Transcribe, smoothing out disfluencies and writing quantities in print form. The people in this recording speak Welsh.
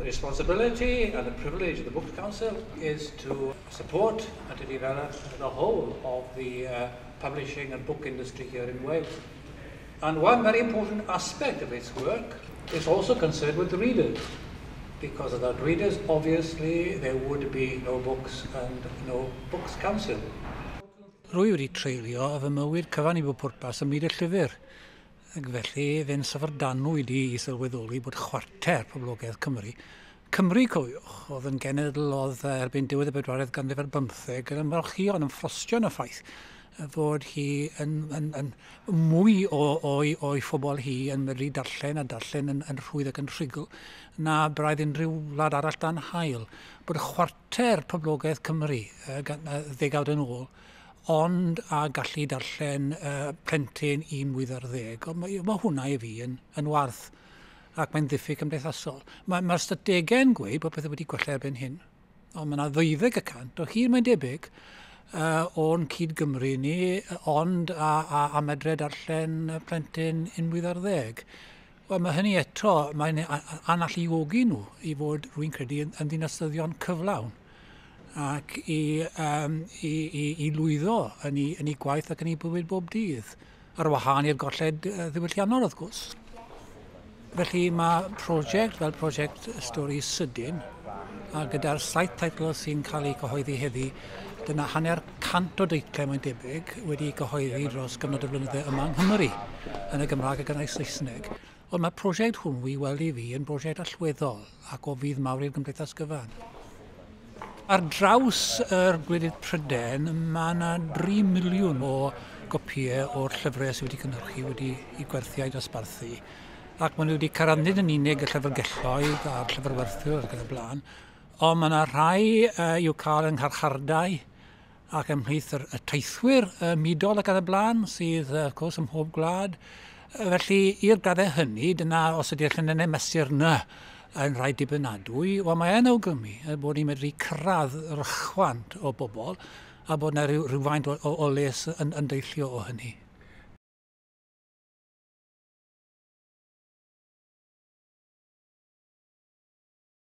The responsibility and the privilege of the Books Council is to support and to develop the whole of the publishing and book industry here in Wales. And one very important aspect of its work is also concerned with the readers, because without readers, obviously, there would be no books and no Books Council. Rwy wedi treulio fy mywyd cyfan i bob pwrpas ym myd y llyfr. Ac felly fe'n syfrdanwyd i sylweddoli bod chwarter poblogaeth Cymru, Cymru, cofiwch, oedd yn genedl oedd erbyn diwedd y bedwaredd ganrif ar bymtheg yn ymfalchïo, yn ymffrostio yn y ffaith fod hi yn mwy o'i phobl hi yn medru darllen a darllen yn rhwydd ac yn rhugl na braidd unrhyw wlad arall dan haul. Bod chwarter poblogaeth Cymru ddegawd yn ôl ond a gallu darllen plentyn 1 mlwydd ar ddeg. Mae hwnna i fi yn warth ac mae'n ddiffyg cymdeithasol. Mae'r stadegau'n gweud bod pethau wedi gwella erbyn hyn, ond mae yna 12% o hyd mae'n debyg o'n cyd-Gymru ni, ond a medre darllen plentyn 1 mlwydd ar ddeg. Wel, mae hynny eto, mae'n analluogi nhw i fod, rwy'n credu, yn ddinasyddion cyflawn ac i lwyddo yn ei gwaith ac yn ei bywyd bob dydd, ar wahân i'r golled ddiwylliannol, wrth gwrs. Felly mae prosiect fel prosiect Stori Sydyn, a gyda'r 7 teitl sy'n cael eu cyhoeddi heddi, dyna 50 o deitlau mae'n debyg wedi cyhoeddi dros gyfnod y blynydde yma yng Nghymru, yn y Gymraeg ac yn y Saesneg. Ond mae'r prosiect hwn i weld i fi yn brosiect allweddol ac o fudd mawr i'r gymdeithas gyfan. Ar draws yr gwledydd Prydain, mae yna 3 miliwn o gopïau o'r llyfrau sydd wedi cynhyrchu wedi i gwerthu a'i dosbarthu. Ac maen nhw wedi cyrraedd nid yn unig y llyfrgelloedd a'r llyfrwerthwyr ac yn y blaen, ond mae yna rhai i'w cael yng ngharchardai ac ymhlith y teithwyr mudol ac yn y blaen, sydd, of course, ym mhob gwlad. Felly, i'r graddau hynny, dyna os ydy'r llinennau mesur yna yn rhai dibynadwy, wel mae yn awgrymu bod ni'n medru cyrraedd rychwant o bobl a bod yna rhywfaint o les yn deillio o hynny.